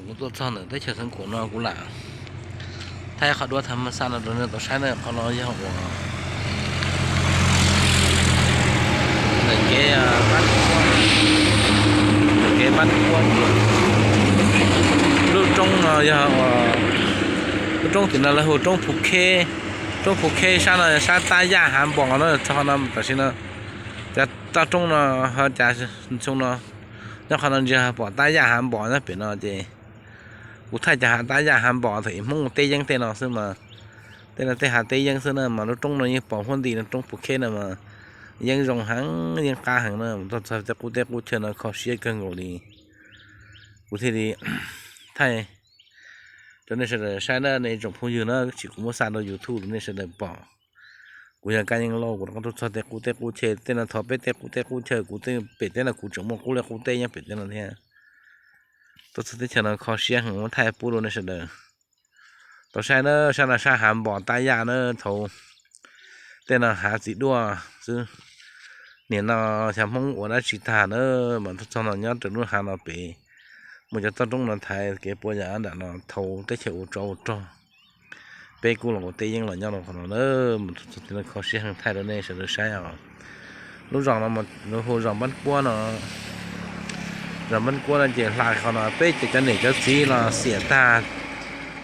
Kuv tuaj txog ntawm teb chaws Xeev Khuam no kuv lam thaij qhov duab tham ma xaj no rau nej tau saib na. Qhov no yog uas ntawm kev, ntawm kev Pab Kuab. Lub roob no yog, lub roob tim no lawv hu roob Phu Khe. Roob Phu Khe sab no sab Tab Yaj Hav Npos na. Txog qhov no tam sim no cov toj roob no ho cas xyoo no nyob qhov no ntsia pom Tab Yaj Hav Npos nyob pem no ces kuv thaij cov hav Tab Yaj Hav Npos thaum Hmoob teb yeeb tej no xwb mas, tej no tej hav teb yeeb xwb na mas lub roob no yeej pom huab nti no, roob Phu Khe no mas yeeb zoo heev, yeeb qab heev na, txog tej qub teb qub chaw no kho siab kawg nkaus li. Kuv thiaj li thaij rau nej sawv daws saib na nej tsoom phooj ywg na, tsis kuv muab xa rau YouTube rau nej sawv daws pom. Kuv yog Kab Yeeb Lauj, kuv rov qab tuaj txog tej qub teb qub chaw tej no, thov peb tej qub teb qub chaw, kuv tej pem teb no kuv tseem muaj qub liaj qub teb nyob pem teb no thiab. Tuaj txog teb chaws no kho siab heev, muab thaij pub rau nej sawv daws tau saib na. Sab no sab Hav Npos Tab Yaj na, thaum tej no hav txiv duaj xwb. Nim no xyov Hmoob ua dab tsi tag na, mas tuaj txog no nyob rau lub hav no pem, muaj cov toj roob no thaiv kev puas yam nram no, thaum teb chaws ua tsov ua rog. Peb kuj los ua teb yeeb los nyob rau qhov no na, mas tuaj txog tej no kho siab heev, thaij rau nej sawv daws saib os. Lub zos no hu zos Npab Kuab no. Zos Npab Kuab no ces hla qhov no peb ces cov niam cov txiv los xiam tag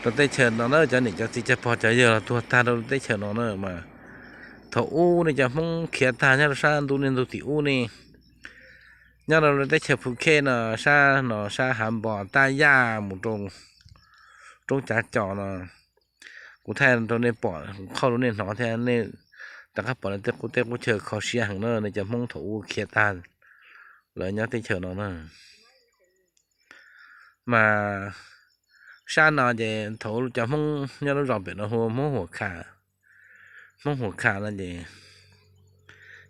rau teb chaws no na, cov niam cov txiv cov pog cov yawg los tuag tag rau teb chaws no na mas. Thaum ub ne cov Hmoob khiav tag nyob rau sab ntuj niaj ntug tim ub ne, nyob rau teb chaws Phu Khe no, sab no sab Hav Npos Tab Yaj mus rau roob Cav Cos no. Kuv thaij rau nej pom, qhov rau nej hnov thiab nej rov qab pom tej qub teb qub chaw kho siab heev na, nej cov Hmoob thaum ub khiav tag lawv nyob teb chaws no na. Mas sab no ces thaum cov Hmoob nyob lub zos pem no hu Hmoob Huam Kham. Hmoob Huam Kham no ces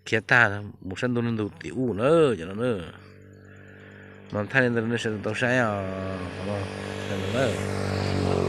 khiav tag mus sab ntuj niaj ntug tim ub lawm cov no na. Mas thaij li ntawd rau nej sawv daws tau saib os.